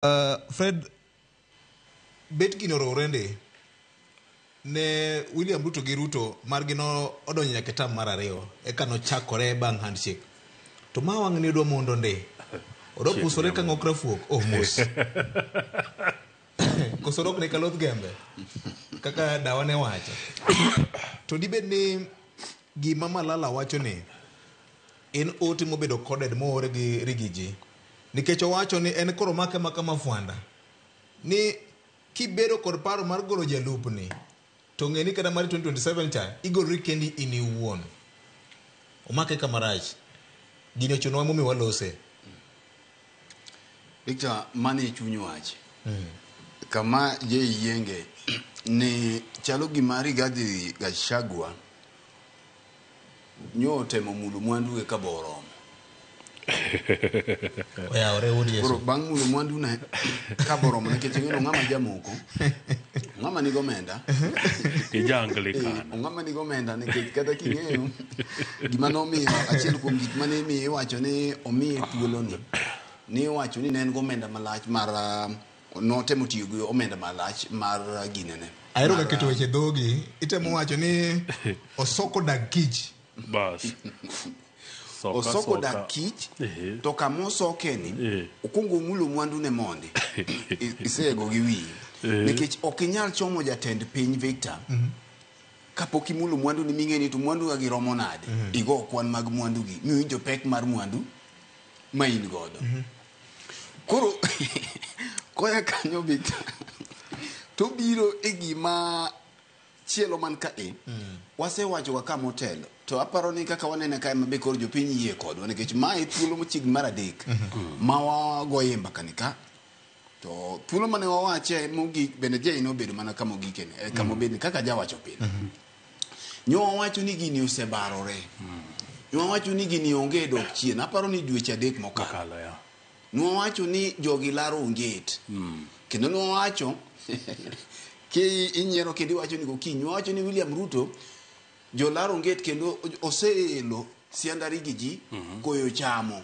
Fred, bet gino orowore ndi ne William Ruto gi Ruto margi no odonjo nyaka e tam mar ariyo eka nochakore bang' handshake. To ma wang' ni odwa mondo ndi. Odwa pusore ka ng'ok rafuok. Oh mos. Koso rokne ka loth gembe kaka dawa ne wacho. To dibed ni gima Malala wacho ni en ote mobedo coded moore gi Rigiji nikech owacho ni en koro make maka mafwanda ni kibedo kod paro mar golo jalupni to ng'e ni kata mar 2027 cha igolori kendi in iwuon. Omake kamarach. Gini ochunowa momiyo walose. Victor, mano e chuny wach. Kama je yienge ni chalo gima Rigathi Gachagua nyo otemo mulo mwandu e ka bo oromo. Oyawore wuod Koro Yesu. bang' mulo mwandu ne ka bo oromo nikech ing'eyo ng'ama jamoko, ng'ama nigi omenda, Ijanglikan. ng'ama nigi omenda nikech kata king'eyo gima nomiyo achiel kuom gik mane imiyo iwacho ni omiye thuoloni ni iwacho ni ne en gomenda malach mar notemo tiyo gi omenda malach mar ginene. Ahero Mar, ga keto weche dhogi. Itemo wacho ni osoko dag kich. Bas. Soka, osoko soka. dak kich Ehe. to kama osokeni Eh. okwongo omulo mwandu ne mondi isego gi wiyi nikech ok inyal chomo jatend piny Victor kapok imulo mwandu ni ming'e ni to mwandu ga giromo nade igo kwan mag mwandu gi miwinjo pek mar mwandu ma in godo koro koya kanyo Victor to biro e gima chielo man ka e wasewacho ga ka motelo to aparo ni kaka wanene kae mabe koro jopiny yie kodwa nikech mae thuolo machiegni mar adek ma wagoye mbakani ka to thuolo mane wawache mogik bende Jay nobedo mana kama ogikene eh, kama obedni kaka jawacho pile nyo wawacho ni gini osebarore nyo wawacho ni gini onge dok chien aparo ni dweche adek mokalo Mokalo ya. nwawacho ni jogi laro onget kendo nwawacho ki inyiero kendo iwacho ni gokinyi nwawacho ni William Ruto jolaro onget kendo oseelo sianda rigi ji koyo chamo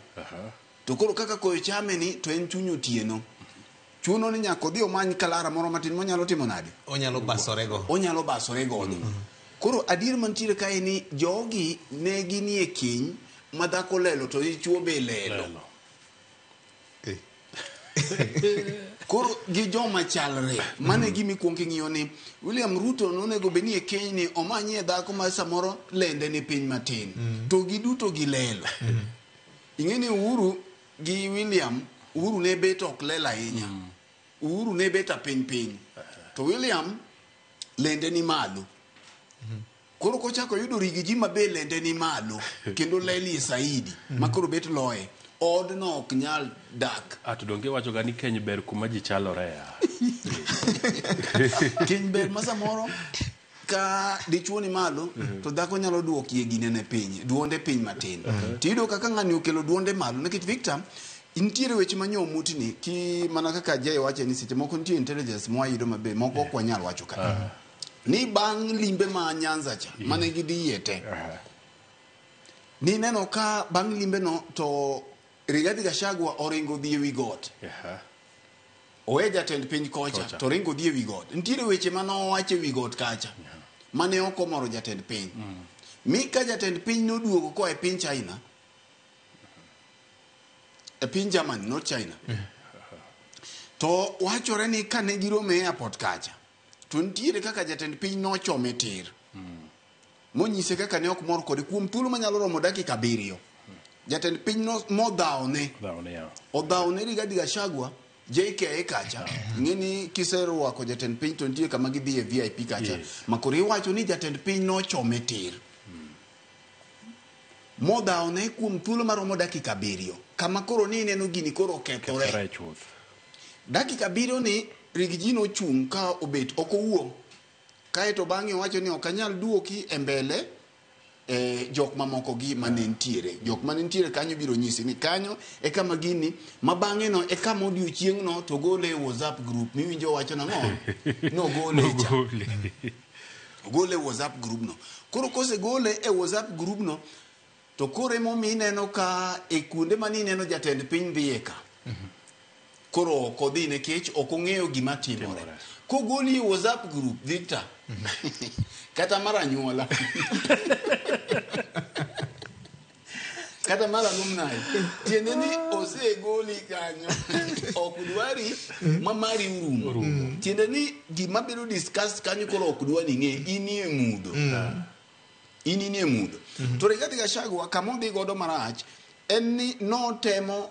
to koro kaka koyo chame ni to en chuny otieno chuno ni nyaka odhi omany kalara moro matin monyalo timo nade Onyalo basorego. onyalo basore godo koro adier mantiere kae ni jogi ne ginie keny ma dhako lelo to dichuo be lelo Lelo. Koro gi joma chalre mano e gima ikuongo ing'iyo ni William Ruto nonego bed ni e keny ni omanyie dhako ma samoro lende ni piny matin to giduto gilelo ing'e ni Uhuru gi William Uhuru ne bet ok lel ahinya Uhuru ne bet a piny piny to William lende ni malo koro kochako yudo rigi ji mabe lende ni malo kendo lelie saidi ma koro bet loye odno ok nyal dak Ah, to donge iwacho ga ni keny ber kuma ji chalore ya. keny ber ma samoro ka dichuo ni malo to dhako nyalo duokie ginene piny duonde piny matin tiyudo kaka ng'ani okelo duonde malo nikech Victor nitiere weche ma nyomutni ki mana kaka Jay wache ni seche moko nitie intelligence mwayudo mabe moko ok wanyal wacho ka ni bang' limbe ma Nyanza cha mane gidhiye te nineno ka bang' limbe no to Rigathi Gachagua oringo dhi ewi got owe jatend piny kocha Kocha. to ringo dhi ewi got nitiere weche mane owacho ewi got kacha mane ok omoro jatend piny mi ka jatend piny noduogo koa e piny China e piny Germany not China to wachore ni kane giromo e airport kacha to nitiere kaka jatend piny nochome tir monyise kaka ne ok mor kode kuom thuolo manyalo romo dakika abiriyo jatend piny no modhawone Dhawne ya. odhawone Rigathi Gachagua JKIA kacha ing'e ni kiserwako jatend piny to nitie kama gidhi e VIP kacha Yes. ma koro iwacho ni jatend piny nochome tir modhawone kuom thuolo maromo dakika abiriyo kama koro ni ineno gini koro okethore Kethore chuth. dakika abiriyo ni Rigiji nochung' ka obet ok owuo kaeto bang'e owacho ni ok anyal duoki e mbele e jok mamoko gi mane nitiere jok mane nitiere kanyo biro nyisi ni kanyo e kama gini ma bang'e no e kama odiochieng' no to gole e WhatsApp group miwinjo wacho nang'o nogole cha Nogole. ogole e WhatsApp group no koro kosegole e WhatsApp group no to koro emomiyo ineno ka e kuonde mane ineno jatend piny dhiye ka Koro ok odhi nikech ok ong'eyo gima timore. Kogoli e WhatsApp group, Victor, kata mar anyuola, kata mar alumni, tiende ni osegoli kanyo, ok dwari ma mari orumo. Tiende ni gima bedo discussed kanyo koro ok dwa ni ng'e, inie mudho. In inie mudho. To Rigathi Gachagua kama odhi godo marach en ni notemo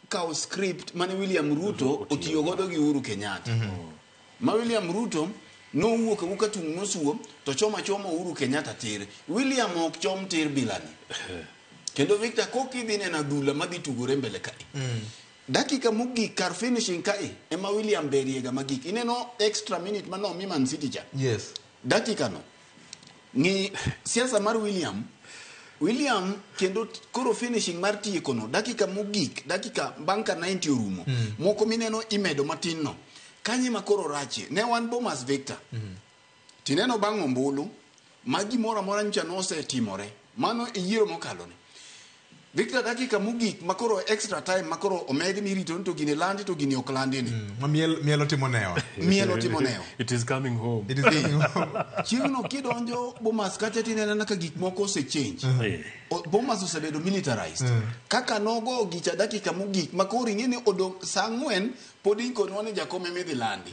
kawo script mane William Ruto otiyo godo gi Uhuru Kenyatta. Ma William Ruto nowuok awuoka tung' mosuo to choma choma Uhuru Kenyatta tir. William ok chom tir bilani. Kendo Victor, kok idhi neno adhula madhi tugore mbele kae. Dakika mogik kar finishing kae ema William berie ga magik. Ineno extra minute manomi Man City cha. Yes. Dakika no. Ng'i siasa mar William. William kendo koro finishing mar tieko no dakika mogik, dakika bang' ka 90 orumo. Moko mineno imedo matin no. Kanye ma koro rache. Ne wan Bomas, Victor. Tineno bang' ombulu ma gimoro amora nyocha nosetimore. Mano e yiero mokalo ni. Victor, dakika mogik ma koro extra time ma koro omedi mirito ni to gini landi to gini ok landi ni. Ma miel mielo timo newa. Mielo timo newa. It is coming home. It is coming home. Chieng'no kidonjo Bomas kacha tineno ka gik moko osechange. Bomas osebedo militarized. Kaka nogo gicha dakika mogik ma koro ing'e ni odong' saa 4 pod ikonwa ni jakom ema idhi landi.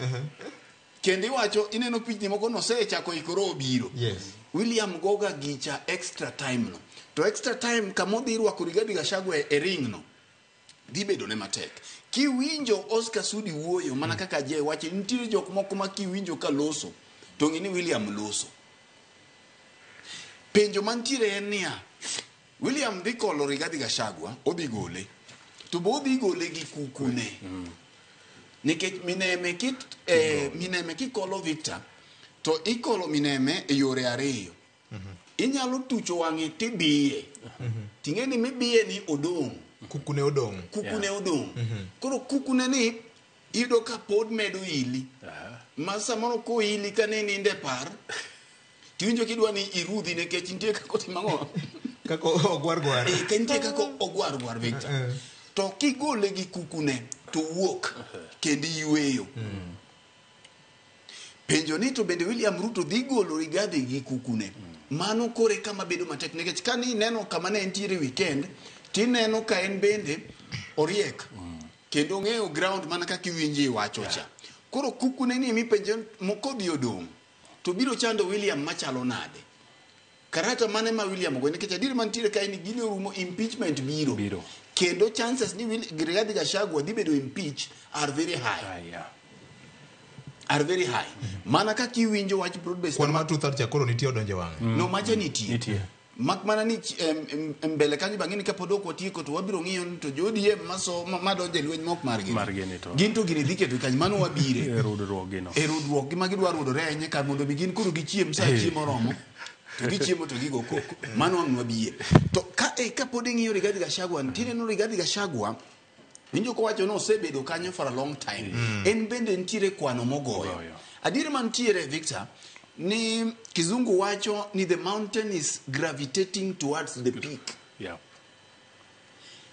Kendo iwacho ineno pichni moko nosechako ikore obiro. Yes. William goga gicha extra time no. To extra time kama odhi rwako Rigathi Gachagua e ring no dhi bedo ne matek. Kiwinjo Oscar Sudi wuoyo mana kaka je wacho, nitiere jok moko ma kiwinjo ka loso to ng'e ni William loso. Penjo mantiere en niya, William dhi kolo Rigathi Gachagua, odhi gole. To be odhi gole gi kukune. Nikech mineme kikolo, Victor, to ikolo mineme e yore ariyo. Inyalo tucho wang'e tibiye. Ting'e ni mibiye ni odong'. Kukune odong'. Kukune odong'. Koro kukune ni iyudo ka pod medo ili. Ma samoro koili ka ne ninde par, tiwinjo kidwa ni irudhi nikech nitie kaka otimo ang'o? Kaka ogwar gwar. Ka nitie kaka ogwar gwar, Victor. To kigole gi kukune to wuok kendo iyweyo. Penjo ni to bende William Ruto dhi golo Rigathi gi kukune? Mano kore kama bedo matek nikech ka ni ineno kama ne entiere weekend, tineno ka en bende oriek kendo ong'eyo ground mana kaka iwinje iwacho cha. Koro kukune ni mipenjo kodhi odong' to biro chando William machalo nade? Karata mane ma William ogo? Nikech adier mantiere kae ni gini orumo, impeachment biro. Biro. Kendo chances ni Rigathi Gachagua dhi bedo impeach are very high. Are very high. Mana kaka iwinjo wach broad based Kwan mar 2/3 cha koro nitie odonje wang'e. No, macha nitie. Nitie. Mak mana ni mbele kanyo bang'e ni kapod ok watieko to wabiro ng'iyo ni to jo ODM maso madonjo e lweny mok margi. Margi ni to. Gin to gini dhi keto kanyo mano wabire. E rudruok gino. E rudruok gi ma gidwa rudore ahinya kar mondo mi gin koro gichiem sa chiemo oromo. To gichiemo to gigo koko. Mano wang' wabie. To ka kapod ing'iyo Rigathi Gachagua, nitiere no Rigathi Gachagua winjo kowacho ni osebedo kanyo for a long time. En bende nitiere kwano mogoyo. Goyo. Adier mantiere, Victor, ni kizungu wacho ni the mountain is gravitating towards the peak.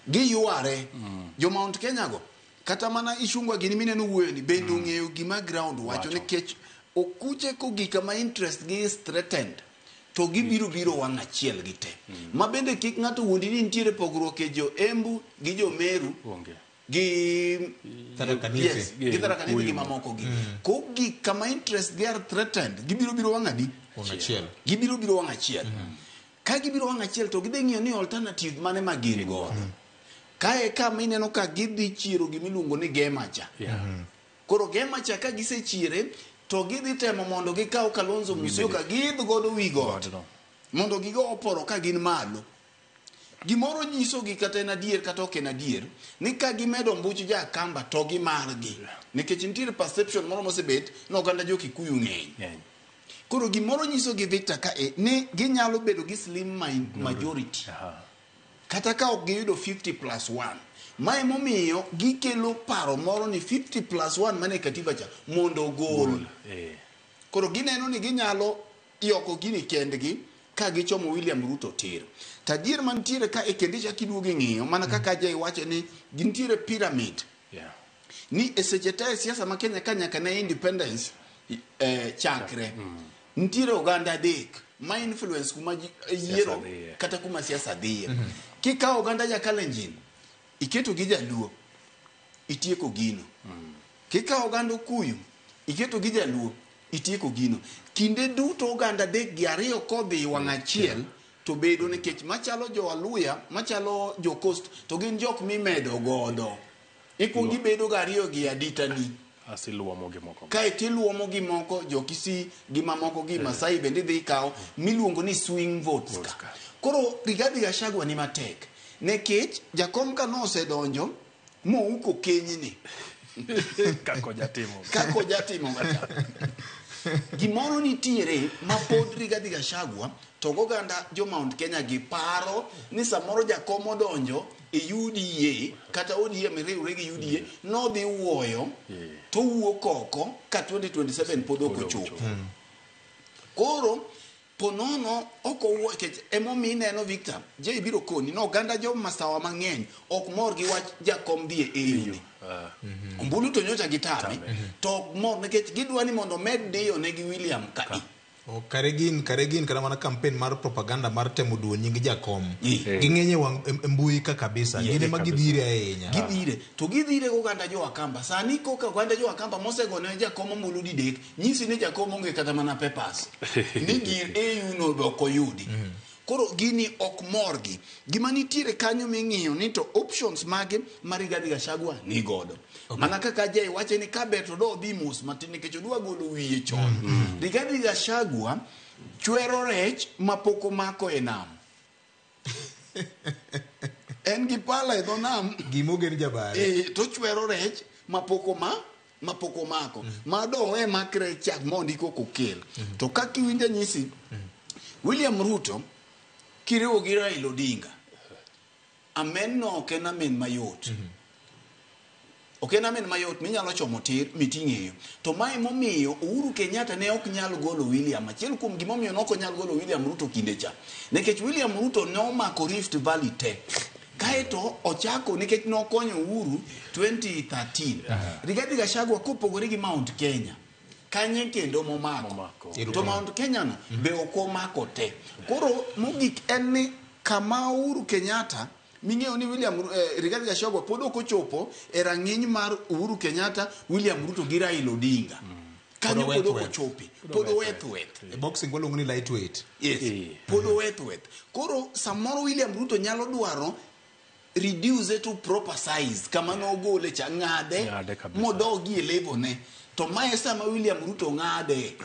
Giyware. Jo Mount Kenya go kata mana Ichung'wa gini mineno wuoyo ni bende ong'eyo gima ground wacho Wacho. Nikech okuche kogik kama interest gi is threatened to gibiro biro wang' achiel gi te. Ma bende kik ng'ato wuondi ni nitiere pogruok e jo Embu gi jo Meru Onge. Gi Tharaka Nithi. Yes, gi Tharaka Nithi gi Kuyu. mamoko gi. Kogik kama interest gi are threatened, gibiro biro wang' adi? Wang' achiel. Gibiro biro wang' achiel. Ka gibiro wang' achiel to gidhi ng'iyo ni alternative mane ma gin godo. Kae kama ineno ka gidhi chiero gimiluongo ni Gema cha. Koro Gema cha ka gisechiere to gidhi temo mondo gikaw Kalonzo Musyoka giidh godo wi got. Godno. Mondo gigo oporo ka gin malo. Gimoro nyisogi kata en adier kata ok en adier ni ka gimedo mbuch jakamba to gi margi. Nikech nitiere perception moro mosebet ni oganda jo Kikuyu ng'eny. Ng'eny. Koro gimoro nyisogi, Victor, ka e, ni ginyalo bedo gi slim majority. Kata ka ok giyudo 50 plus 1. Ma emomiyo gikelo paro moro ni 50 plus 1 mane katiba cha mondo ogol. Koro gineno ni ginyalo yoko gini kendgi ka gichomo William Ruto tir. To adier mantiere ka e kendo ichak iduogo ing'iyo mana kaka Ajay wacho ni gintiere pyramid. Ni e seche te e siasa ma Kenya ka nyaka ne independence chakre. Nitiere oganda adek ma influence kuma yiero dhiye. kata kuma siasa dhiye. Kikawo oganda ja Kalenjin, iketo gi Jaluo, itieko gino. Kikawo oganda Okuyu, iketo gi Jaluo, itieko gino. Kinde duto oganda adek gi ariyo kodhi wang' achiel to bedo nikech machalo jo Aluya, machalo jo Coast, to gin jok mimedo godo. Ikuongo ibedo ga ariyo gi aditani. Asiluomo gi moko. Kae tiluomo gi moko, jo Kisii gi mamoko gi Masai bende idhi ikawo miluongo ni swing votes ka. Ka. Koro Rigathi Gachagua ni matek nikech jakom ka nosedonjo mouko kenyni Kako jatimo. kaka ojatimo ga. Gimoro nitiere ma pod Rigathi Gachagua to goganda jo Mount Kenya gi paro ni samoro jakom odonjo e UDA kata ODM riwre gi UDA nodhi wuoyo to wuok oko ka 2027 pod ok ochopo. Koro ponono ok owuo nikech emomiyo ineno Victor J biro koni ni oganda jo masawa mang'eny ok mor gi wach jakom dhi e AU ni. Ombulu to nyocha gitame to ok mor nikech gidwa ni mondo med diyo ne gi William ka i. O, kare gin kata mana campaign mar propaganda mar temo duo nying jakom. Eh. Ging'eny e wang' e mbui ka kabisa. Gin ema kabisa. gidhire ahinya. Gidhire to gidhire goganda jo Akamba sani koka oganda jo Akamba mosegone jakom ombulu didek nyisi ni jakom onge kata mana papers ni gir AU no be ok oyudi. Koro gini ok morgi. Gima nitiere kanyo ming'iyo ni to options mage ma Rigathi Gachagua ni godo. Mana kaka Jay wache ni kaber to do odhi mos matin nikech odwa golo wiye chon. Rigathi Gachagua chwero rech mapok omako e nam. En gi pala e dho nam Gimogen jabare. To chwero rech mapok mapok omako. Ma do owe mak rech chak mondi koko okel. To kaka iwinjo anyisi, William Ruto kiriwo gi Raila Odinga, amen no ok en amen mayot. Ok en amen mayot minyalo chomo tir miting'eyo. To mae momiyo Uhuru Kenyatta ne ok nyal golo William. Achiel kuom gimomiyo ne ok onyal golo William Ruto kinde cha. Nikech William Ruto ne omako Rift Valley te. Kaeto ochako nikech nokonyo Uhuru 2013. Rigathi Gachagua kopogore gi Mount Kenya. Kanye kendo momako. Momako. To Mount Kenya no be ok omako te. Koro mogik en ni kama Uhuru Kenyatta ming'eyo ni William Rigathi Gachagua pod ok ochopo e rang'iny mar Uhuru Kenyatta, William Ruto gi Raila Odinga. Kanyo Pod pod ok oweth ochopi. Pod oweth weth. E boxing waluongo ni lightweight. Yes. Pod oweth weth. Koro samoro William Ruto nyalo dwaro reduce to proper size kama nogole cha ng'ade Ng'ade kabisa. modogi e level ne. To mae sama William Ruto ng'ade.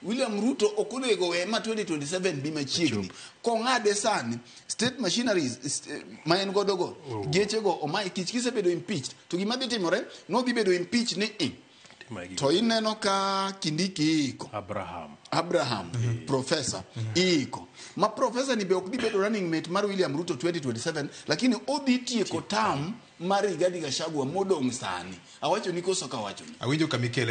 William Ruto ok onego we ma 2027 bi machiegni. Kong'ade sani, state machineries ma en godo go, geche go omae kich kisebedo impeached, to gima dhi timore, nodhi bedo impeached ni i. To ineno ka Kindiki iiko. Abraham. Professor iiko. Ma professor ni be ok dhi bedo running mate mar William Ruto 2027, lakini odhi tieko term mar Rigathi Gachagua modong' sani. Awacho ni koso ka awacho ni. Awinjo kamikele.